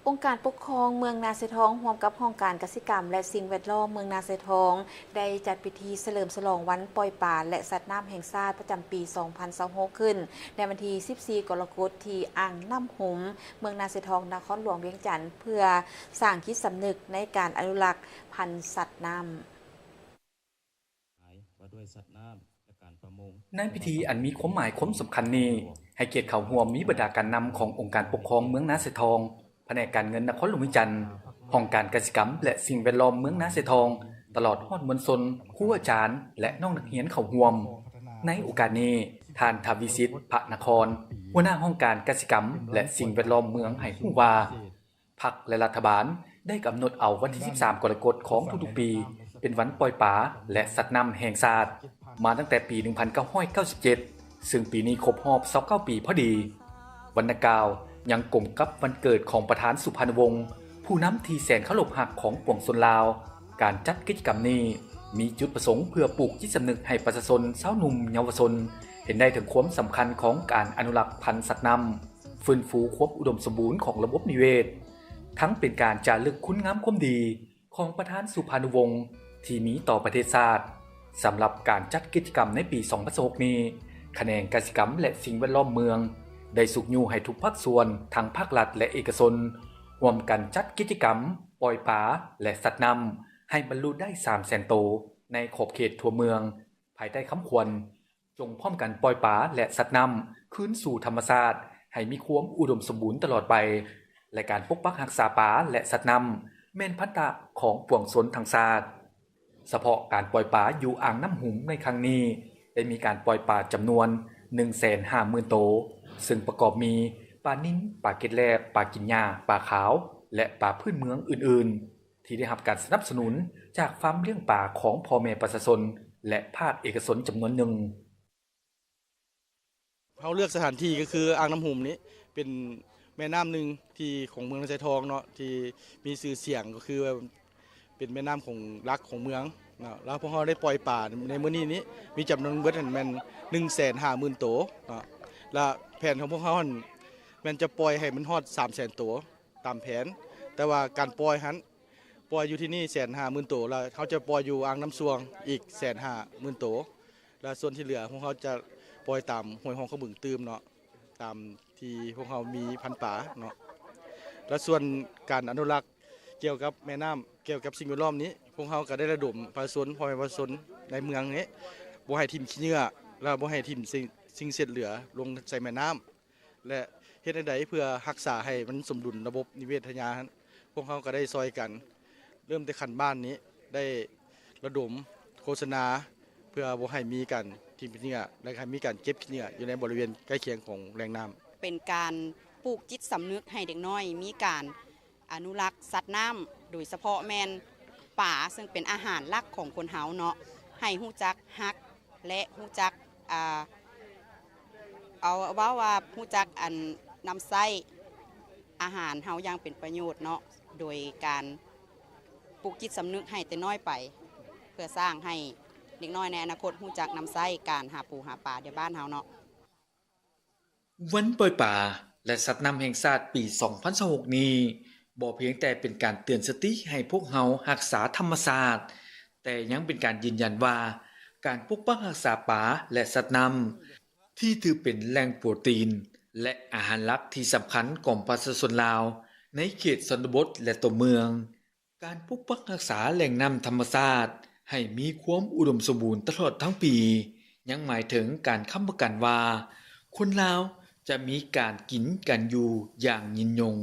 ອົງການປົກຄອງເມືອງນາຊາຍທອງ ຮ່ວມກັບຫ້ອງການກະສິກຳ ແລະ ສິ່ງແວດລ້ອມເມືອງນາຊາຍທອງ ໄດ້ຈັດພິທີສະເຫຼີມສະຫຼອງວັນປ່ອຍປາ ແລະ ສັດນ້ຳແຫ່ງຊາດປະຈຳປີສອງພັນຊາວຫົກ ຂຶ້ນ ໃນວັນທີສິບສີ່ ກໍລະກົດ ທີ່ອ່າງນ້ຳຫຸມ ເມືອງນາຊາຍທອງ ນະຄອນຫຼວງວຽງຈັນ ເພື່ອສ້າງຈິດສຳນຶກໃນການອະນຸລັກພັນສັດນ້ຳ. ໃນພິທີອັນມີຄວາມໝາຍຄວາມສຳຄັນນີ້, ໃຫ້ກຽດເຂົ້າຮ່ວມມີບັນດາການນຳຂອງອົງການປົກຄອງເມືອງນາຊາຍທອງ, ພະແນກການເງິນນະຄອນຫຼວງວຽງຈັນ, ຫ້ອງການກະສິກຳ ແລະ ສິ່ງແວດລ້ອມເມືອງນາຊາຍທອງ, ຕະຫຼອດຮອດມວນຊົນ, ຄູອາຈານ ແລະ ນ້ອງນັກຮຽນເຂົ້າຮ່ວມ. ໃນໂອກາດນີ້, ທ່ານ ທະວີສິດ ພະນະຄອນ, ຫົວໜ້າຫ້ອງການກະສິກຳ ແລະ ສິ່ງແວດລ້ອມເມືອງ ໃຫ້ຮູ້ວ່າ ພັກ ແລະ ລັດຖະບານໄດ້ກຳນົດເອົາວັນທີສິບສາມ ກໍລະກົດຂອງທຸກໆປີ ເປັນວັນປ່ອຍປາ ແລະ ສັດນ້ຳແຫ່ງຊາດ ມາຕັ້ງແຕ່ປີໜຶ່ງພັນເກົ້າຮ້ອຍເກົ້າສິບເຈັດ ຊຶ່ງປີນີ້ຄົບຮອບຊາວເກົ້າປີພໍດີ. ວັນດັ່ງກ່າວຍັງກົງກັບວັນເກີດຂອງປະທານສຸພານຸວົງ ຜູ້ນຳທີ່ແສນເຄົາລົບຮັກຂອງປວງຊົນລາວ. ການຈັດກິດຈະກຳນີ້ມີຈຸດປະສົງເພື່ອປູກຈິດສຳນຶກໃຫ້ປະຊາຊົນ, ຊາວໜຸ່ມ, ເຍົາວະຊົນ ເຫັນໄດ້ເຖິງຄວາມສຳຄັນຂອງການອະນຸລັກພັນສັດນ້ຳ, ຟື້ນຟູຄວາມອຸດົມສົມບູນຂອງລະບົບນິເວດ, ທັງເປັນການຈາລຶກຄຸນງາມຄວາມດີຂອງປະທານສຸພານຸວົງທີ່ມີຕໍ່ປະເທດຊາດ. ສຳລັບການຈັດກິດຈະກຳໃນປີສອງພັນຊາວຫົກນີ້, ຂະແໜງກະສິກຳ ແລະ ສິ່ງແວດລ້ອມເມືອງ ໄດ້ຊຸກຍູ້ໃຫ້ທຸກພາກສ່ວນ, ທັງພາກລັດ ແລະ ເອກະຊົນ, ຮ່ວມກັນຈັດກິດຈະກຳປ່ອຍປາ ແລະ ສັດນ້ຳ ໃຫ້ບັນລຸໄດ້ສາມແສນໂຕ ໃນຂອບເຂດທົ່ວເມືອງ, ພາຍໃຕ້ຄຳຂວັນ ຈົ່ງພ້ອມກັນປ່ອຍປາ ແລະ ສັດນ້ຳຄືນສູ່ທຳມະຊາດ ໃຫ້ມີຄວາມອຸດົມສົມບູນຕະຫຼອດໄປ ແລະ ການປົກປັກຮັກສາປາ ແລະ ສັດນ້ຳ ແມ່ນພັນທະຂອງປວງຊົນທັງຊາດ. ສະເພາະການປ່ອຍປາຢູ່ອ່າງນ້ຳຫຸມໃນຄັ້ງນີ້ ໄດ້ມີການປ່ອຍປາຈຳນວນໜຶ່ງແສນຫ້າໝື່ນໂຕ, ເຊິ່ງປະກອບມີປານິນ, ປາເກັດແລບ, ປາກິນຫຍ້າ, ປາຂາວ ແລະ ປາພື້ນເມືອງອື່ນໆ ທີ່ໄດ້ຮັບການສະໜັບສະໜູນຈາກຟາມລ້ຽງປາຂອງພໍ່ແມ່ປະຊາຊົນ ແລະ ພາກເອກະຊົນຈຳນວນໜຶ່ງ. ເຮົາເລືອກສະຖານທີ່ກໍຄືອ່າງນ້ຳຫຸມນີ້ ເປັນແມ່ນ້ຳໜຶ່ງທີ່ຂອງເມືອງນາຊາຍທອງເນາະ ທີ່ມີຊື່ສຽງກໍຄືວ່າເປັນແມ່ນ້ຳຂອງ ຫຼັກຂອງເມືອງເນາະ. ແລ້ວພວກເຮົາໄດ້ປ່ອຍປາໃນມື້ນີ້ນີ້ ມີຈຳນວນເບິດຫັ້ນແມ່ນໜຶ່ງແສນຫ້າໝື່ນໂຕເນາະ. ແລະ ແຜນຂອງພວກເຮົາຫັ້ນແມ່ນຈະປ່ອຍໃຫ້ມັນຮອດສາມແສນໂຕ ຕາມແຜນ, ແຕ່ວ່າການປ່ອຍຫັ້ນ ປ່ອຍຢູ່ທີ່ນີ້ແສນຫ້າໝື່ນໂຕ ແລ້ວເຮົາຈະປ່ອຍຢູ່ອ່າງນ້ຳຊວງອີກແສນຫ້າໝື່ນໂຕ ແລະ ສ່ວນທີ່ເຫຼືອພວກເຮົາຈະປ່ອຍຕາມຫ້ວຍຮ່ອງຂອງບຶງຕື່ມເນາະ ຕາມທີ່ພວກເຮົາມີພັນປາເນາະ. ແລະ ສ່ວນການອະນຸລັກກ່ຽວກັບແມ່ນ້ຳ ກ່ຽວກັບສິ່ງແວດລ້ອມນີ້ ພວກເຮົາກໍໄດ້ລະດົມປະຊາຊົນ ພໍ່ແມ່ປະຊາຊົນໃນເມືອງນີ້ ບໍ່ໃຫ້ຖິ້ມຂີ້ເຫຍື້ອ ແລະ ບໍ່ໃຫ້ຖິ້ມສິ່ງ ສິ່ງເສດເຫຼືອລົງໃສ່ແມ່ນ້ຳ ແລະ ເຮັດແນວໃດເພື່ອຮັກສາໃຫ້ມັນສົມດຸນລະບົບນິເວດທະຍາຫັ້ນ ພວກເຮົາກໍໄດ້ຊ່ອຍກັນ ເລີ່ມແຕ່ຂັ້ນບ້ານນີ້ ໄດ້ລະດົມໂຄສະນາ ເພື່ອບໍ່ໃຫ້ມີການຖິ້ມຂີ້ເຫຍື້ອ ແລະ ໃຫ້ມີການເກັບຂີ້ເຫຍື້ອຢູ່ໃນບໍລິເວນໃກ້ຄຽງຂອງແຫຼ່ງນ້ຳ. ເປັນການປູກຈິດສຳນຶກໃຫ້ເດັກນ້ອຍມີການ ອະນຸລັກສັດນ້ຳ ໂດຍສະເພາະແມ່ນປາ ເຊິ່ງເປັນອາຫານຫຼັກຂອງຄົນເຮົາເນາະ ໃຫ້ຮູ້ຈັກຮັກ ແລະ ຮູ້ຈັກ ອ່າ ເອົາເວົ້າວ່າຮູ້ຈັກອັນນຳໃຊ້ອາຫານເຮົາຢ່າງເປັນປະໂຫຍດເນາະ ໂດຍການປູກຈິດສຳນຶກໃຫ້ແຕ່ນ້ອຍໄປ ເພື່ອສ້າງໃຫ້ເດັກນ້ອຍໃນອະນາຄົດຮູ້ຈັກນຳໃຊ້ການຫາປູຫາປາໃນບ້ານເຮົາເນາະ. ວັນປ່ອຍປາ ແລະ ສັດນ້ຳແຫ່ງຊາດປີສອງພັນຊາວຫົກນີ້ ບໍ່ພຽງແຕ່ເປັນການເຕືອນສະຕິໃຫ້ພວກເຮົາຮັກສາທຳມະຊາດ, ແຕ່ຍັງເປັນການຢືນຢັນວ່າ ການປົກປັກຮັກສາປາ ແລະ ສັດນ້ຳ ທີ່ຖືເປັນແຫຼ່ງໂປຣຕີນ ແລະ ອາຫານຫຼັກທີ່ສຳຄັນຂອງປະຊາຊົນລາວໃນເຂດຊົນນະບົດ ແລະ ຕົວເມືອງ. ການປົກປັກຮັກສາແຫຼ່ງນ້ຳທຳມະຊາດໃຫ້ມີຄວາມອຸດົມສົມບູນຕະຫຼອດທັງປີ ຍັງໝາຍເຖິງການຄ້ຳປະກັນວ່າ ຄົນລາວຈະມີການກິນການຢູ່ຢ່າງຍືນຍົງ.